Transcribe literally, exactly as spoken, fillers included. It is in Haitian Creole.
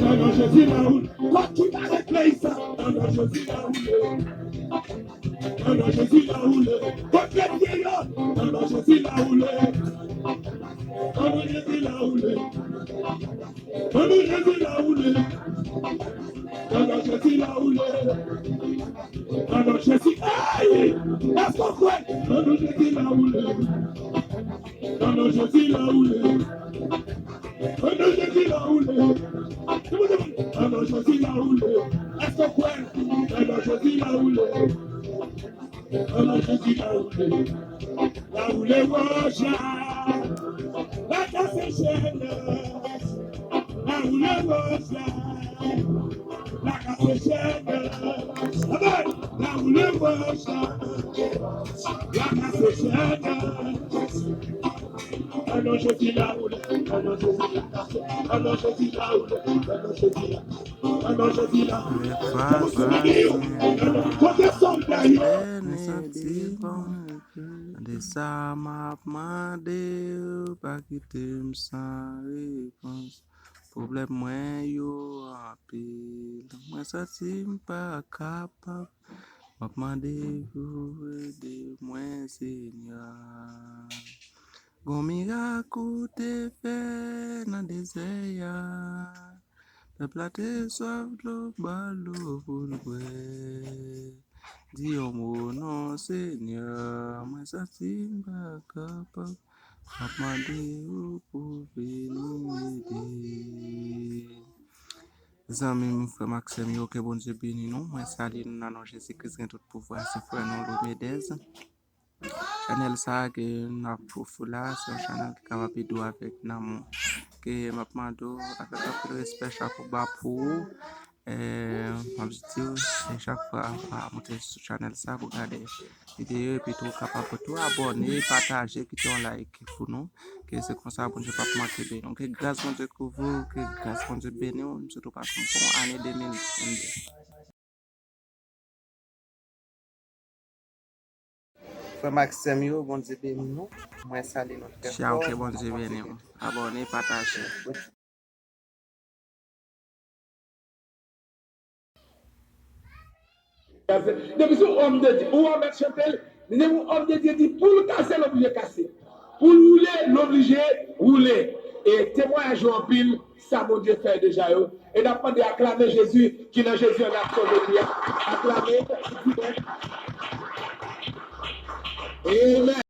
Nan non Jezi la woule. Kot ki pa regle sa? Nan non Jezi la woule. Nan non Jezi la woule. Kot lènmi yo? Nan non Jezi la woule. Nan non Jezi la woule. Nan non Jezi la woule. Nan non Jezi la woule. Nan non Jezi. Hey! Èske w kwè? Nan non Jezi la woule. Nan non Jezi la woule. Nan non Jezi la woule. Nan non Jezi la woule. Èske w kwè? Nan non Jezi la woule. Nan non Jezi la woule. La woule wòch la. La kase chèn. La woule wòch la. La kase chèn. Amen. La woule wòch la. La kase chèn. Nan non Jezi la woule. Nan non Jezi la kase. Nan non Jezi la woule. Nan non Jezi la. Nan non Jezi la. Kote sòlda yo? Tande sa m ap mande w, pa kite m san repons. Pwoblèm mwen yo anpil. Mwen santi m pa kapab. M ap mande pou w ede mwen, Senyè. Gon mirak ou te fè nan dezè a. Pèp la te swaf dlo, ba l dlo pou l bwè. Di yon mo non, Senyè, mwen santi m pa kapab. M ap mande w pou vini ede. Zanmi m, frè m ak sè m yo, ke Bondye beni nou. Mwen salye nou nan non Jezi Kris gen tout pouvwa, se frè nou Lomedez. Chanèl sa a ke n ap ofri la, se yon chanèl ki kapab ede w avèk nanm ou. Ke m ap mande w, avèk anpil respè, chapo ba pou ou. Eh, m ap di w, se chak fwa w ap monte sou chanèl sa pou gade videyo, epi tou w kapab tou abòne, pataje, kite yon like pou nou. Ke se konsa Bondye p ap manke beni w. Ke gras Bondye kouvri w, ke gras Bondye beni w. M swete w pase yon bon ane de mil vennde. Frè m ak sè m yo, Bondye beni nou. Mwen salye nou trè fò. Tchaw, ke Bondye beni w. Abòne, pataje. Depi se yon òm de Dye, ou wè mèt chante l, li di yon òm de Dye di pou l kase, l oblije kase. Pou l woule, l oblije woule. E temwayaj yo anpil, sa Bondye fè deja yo. E n ap mande aklame Jezi, ki nan Jezi an n ap sove li a. Aklame, di mwen. Amen.